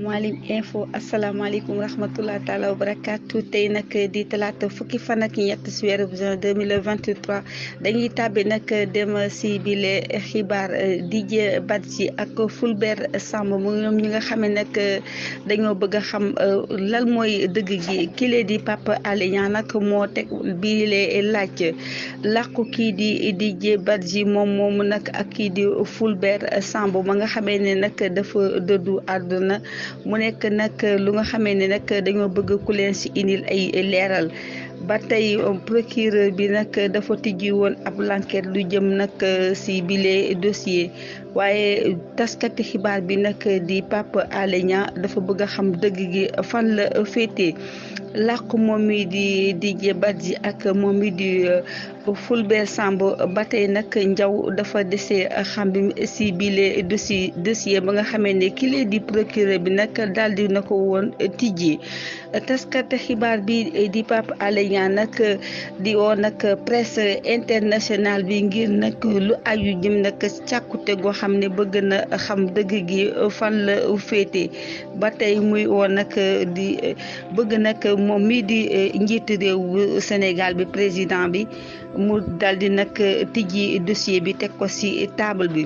Mouhalim info asalaamaaleykum rahmatulah taala wa barakaatu tey nag di talaata fukki fan ak ñett si weeru juin 2023 dañuy tàbbi nag dem si bile xibaar Didier Badji ak Fulbert Sambou mu ñoom ñi nga xam ne nag dañoo bëgg a xam lan mooy dëgg gi kile di Pape Alé Niang nag moo teg bile laaj làqu kii di Didier Badji moom nag ak kii di Fulbert Sambou ma nga xamee ne nag dafa dëddu àdduna mu nekk nag lu nga xamee ne nag dañoo bëgg ku leen ci indil ay leeral ba tey procureur bi nag dafa tijji woon ab l'enquête lu jëm nag ci bile dossier waaye taskati xibaar bi nag di Pape Alé Niang dafa bëgg a xam dëgg gi fan la féetee làqu moom mi di Didier Badji ak moom mi di Fulbert Sambou ba tey nag njaw dafa dese xam bi si bile dossier ba nga xamee ne kile di procureur bi nag daal di na ko woon tijji taskat xibaar bi di Pape Alé Niang nag di woo nag presse internationale bi ngir nag lu aju jëm nag càkkute goo xam ne bëgg na xam dëgg gi fan la féete ba tey muy woo nag di bëgg nag moom mi di njiitu réew bu Sénégal bi président bi mu daldi nag tijji dossier bi teg ko ci table bi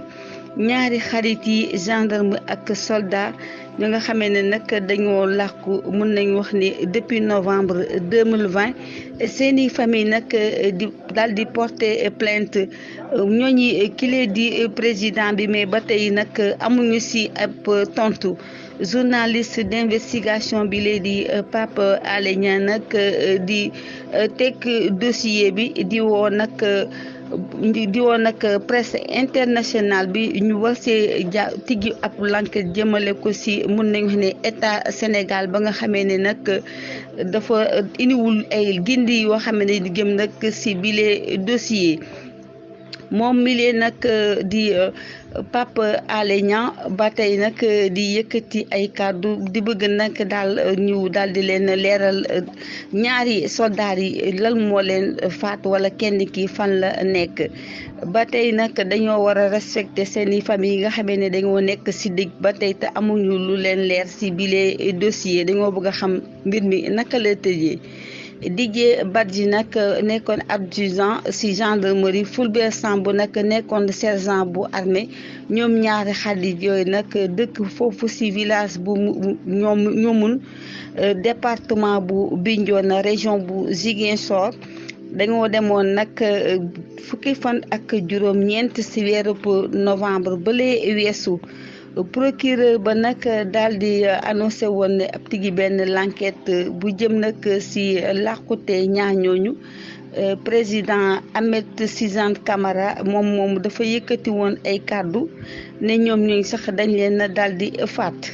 ñaari xarit yi gendarme ak soldat ñi nga xamee ne nag dañoo làqu mun nañ wax ni depuis novembre 2020 seeni famille nag di daal di porter plainte ñooñi kile di président bi mais ba tey nag amuñu ci ab tontu journaliste d'investigation bi lee di Pape Alé Niang nag di teg dossier bi di woo nag presse internationale bi ñu war see tijji ab l'enquête jëmale ko ci mun nañu wax ne état Sénégal ba nga xamee ne nag dafa indiwul ay gindi yoo xam ne di jëm nag ci bile dossier moom mi lee nag di Pape Alé Niang ba tey nag di yëkkati ay kàddu di bëgg nag daal ñu daal di leen leeral ñaari soldaar yi lan moo leen faat wala kenn ki fan la nekk ba tey nag dañoo war a respecter seeni famille yi nga xamee ne dañoo nekk ci dëj ba tey te amuñu lu leen leer ci bile dossier dañoo bëgg a xam mbir mi naka la tëjee Didier Badji nag nekkoon adjudant ci gendarmerie Fulbert Sambou nag nekkoon sergent bu armée ñoom ñaari xarit yooyu nag dëkk foofu ci village bu ñoomun département bu Bignona région bu Ziguinchor dañoo demoon nag fukki fan ak juróom-ñeent ci weeru novembre bële weesu procureur ba nag daal di annoncé woon ne ab tigi benn l'enquête bu jëm nag ci làqute ñaar ñooñu président Ahmed Suzanne Camara moom dafa yëkkati woon ay kàddu ne ñoom ñooñu sax dañ leen daal di faat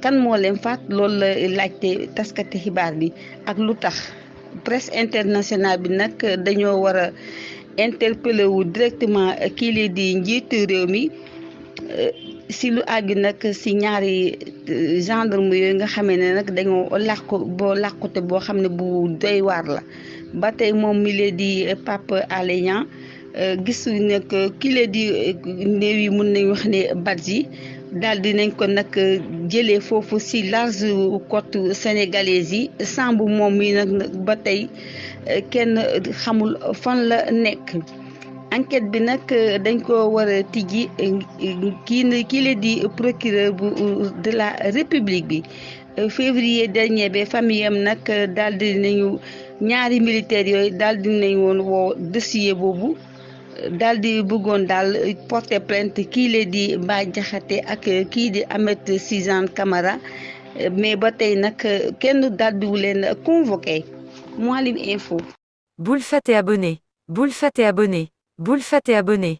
kan moo leen faat loolu la laajte taskati xibaar bi ak lu tax presse internationale bi nag dañoo war a interpeller wu directement kii li di njiitu réew mi ci lu àgg nag ci ñaari gendarme yooyu nga xamee ne nag dañoo làqute boo xam ne bu doy waar la ba tey moom mi lee di Pape Alé Niang gis nag ki lee di néew yi mun nañ wax ne Badji daal di nañ ko nag jëlee foofu ci large côte sénégalaise yi Sambou moom mi nag ba tey kenn xamul fan la nekk enquête bi nag dañ ko war a tijji kii la di procureur de la république bi février dernier ba famille am nag daal di nañu ñaari militaires yooyu daal di nañ woon woo dossier boobu daal di bëggoon daal porter plainte kii la di Bah Diakhaté ak kii di Ahmed Suzanne Camara mais ba tey nag kenn daal di wu leen convoqué Mouhalim info. Bul fàtte abonné. Bul fàtte abonné. Bul fàtte abonné.